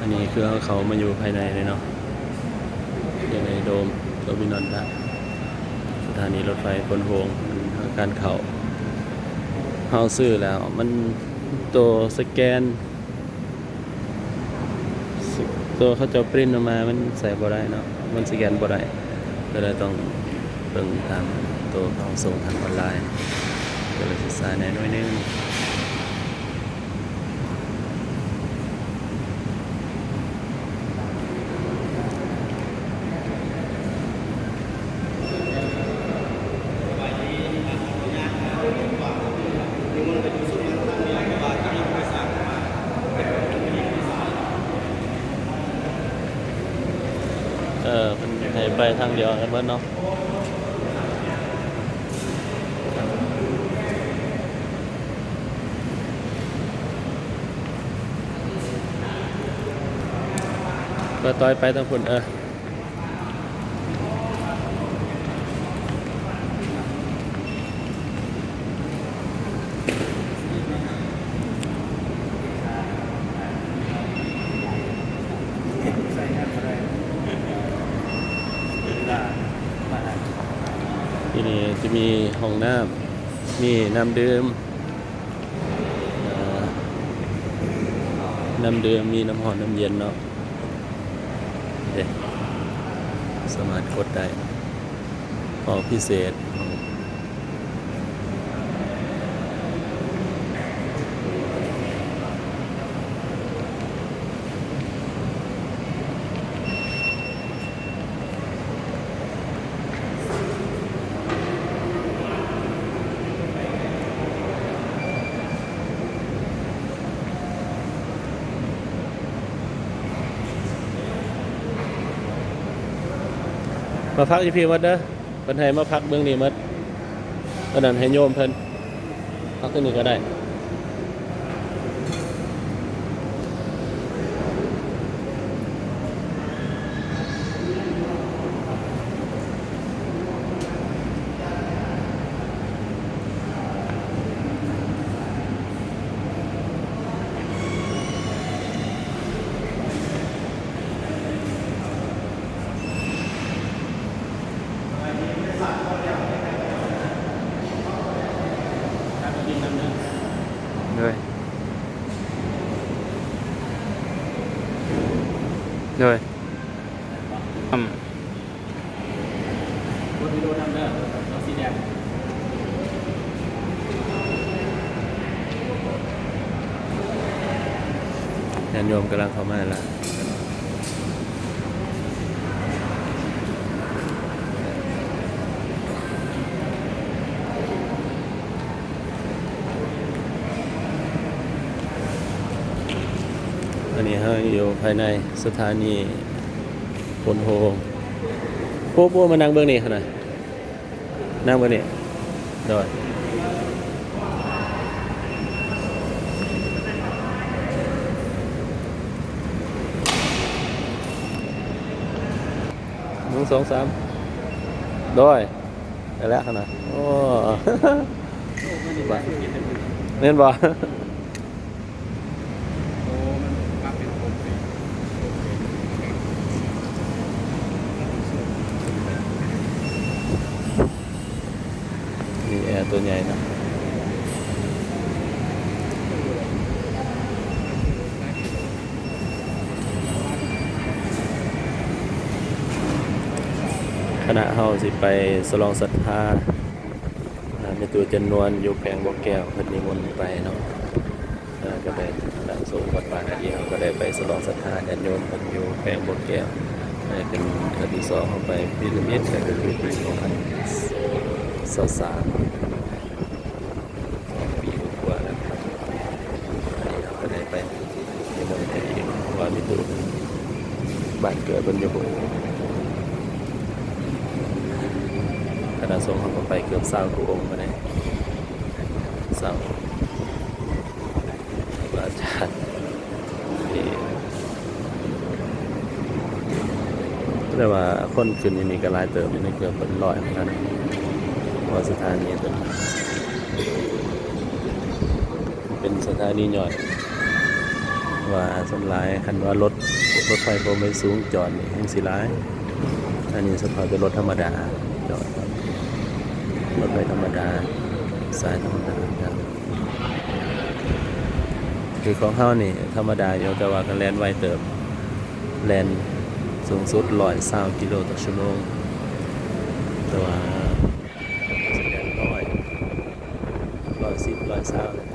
ອັນນີ້ຄືເຮົາເຂົ້າມາຢູ່ພາຍໃນເລີຍເນາະ ຢູ່ໃນໂດມ ໂດມິນອນ ສະຖານີລົດໄຟໂພນໂຮງ. ການເຂົ້າ ເຮົາຊື້ແລ້ວ ມັນໂຕສະແກນ ໂຕເຂົາເຈົ້າປຣິ້ນອອກມາ ມັນໃສ່ບໍ່ໄດ້ເນາະ ມັນສະແກນບໍ່ໄດ້ ກໍເລີຍຕ້ອງເບິ່ງທາງໂຕເຂົາສົ່ງທາງອອນລາຍ ກໍເລີຍຊິຊ້າແດ່ໜ້ອຍໜຶ່ງ. ເອີ ເພິ່ນໃຫ້ໄປທາງດຽວກັນເບິດເນາະ. ກໍຕ່ອຍໄປທາງພຸ້ນ ເອີ. ທີ່ນີ້ຈະມີຫ້ອງນ້ຳ ມີນ້ຳດື່ມ ເອີ ນ້ຳດື່ມ ມີນ້ຳຮ້ອນນ້ຳເຢັນເນາະ ເດ້ ສາມາດກົດໄດ້ ຫ້ອງພິເສດ. ມາພັກຢູ່ພີ້ໝົດເດີ ເພິ່ນໃຫ້ມາພັກເບິ່ງນີ້ໝົດ ອັນນັ້ນໃຫ້ໂຍມເພິ່ນ ພັກທີ່ນີ້ກໍໄດ້. ໂດຍ ໂດຍ ອືມ. ຍາດໂຍມກຳລັງເຂົ້າມາແລ້ວ. ອັນນີ້ເຮົາຢູ່ພາຍໃນສະຖານີໂພນໂຮງ. ໂອ້ ໂອ້ ມານັ່ງເບິ່ງນີ້ຫັ້ນນະ ນັ່ງເບິ່ງນີ້ ໂດຍ ໜຶ່ງ ສອງ ສາມ ໂດຍ. ໄດ້ແລ້ວຫັ້ນນະ ໂອ້ ແມ່ນບໍ່? ມີແອຕົວໃຫຍ່ເນາະ. ຄະນະເຮົາຊິໄປສະຫຼອງສັດທາ ແມ່ຕູ້ຈັນນວນຢູ່ແຂວງບໍ່ແກ້ວ ເພິ່ນນິມົນໄປເນາະ. ເອີ ກໍໄດ້ ຄະນະສົງວັດປ່ານາດີເຮົາກໍໄດ້ໄປສະຫຼອງສັດທາຍາດໂຍມເພິ່ນຢູ່ແຂວງບໍ່ແກ້ວ ເປັນເທື່ອທີສອງ. ເຮົາໄປປີທຳອິດ ກໍຄືປີສອງພັນຊາວສາມ ສອງປີກວ່າແລ້ວ ອັນນີ້ເຮົາກໍໄດ້ໄປນິມົນໃຫ້ອີກ ເພາະວ່າມີຕູ້ ບ້ານເກີດເພິ່ນຢູ່ພຸ້ນ. ຄະນະສົງເຮົາກໍໄປເກືອບຊາວກວ່າອົງ ມາໄດ້ ຊາວ ອາຈານ ເອີ ແຕ່ວ່າຄົນຂຶ້ນຢູ່ນີ້ກໍຫຼາຍເຕີບຢູ່ ເກືອບເປັນຮ້ອຍເທົ່ານັ້ນ ເພາະວ່າສະຖານີເປັນ ເປັນສະຖານີຍ່ອຍ ເອີ ວ່າສ່ວນຫຼາຍຄັນວ່າລົດ ລົດໄຟຄວາມໄວສູງຈອດນີ້ແຮ່ງຊິຫຼາຍ. ອັນນີ້ສະເພາະແຕ່ລົດທຳມະດາຈອດ, ລົດໄຟທຳມະດາ ສາຍທຳມະດາ. ຄືຂອງເຮົານີ້ທຳມະດາຢູ່ ແຕ່ວ່າກໍແລ່ນໄວເຕີບ, ແລ່ນສູງສຸດຮ້ອຍຊາວກິໂລຕໍ່ຊົ່ວໂມງ, ແຕ່ວ່າຊິແລ່ນຮ້ອຍ ຮ້ອຍສິບ ຮ້ອຍຊາວ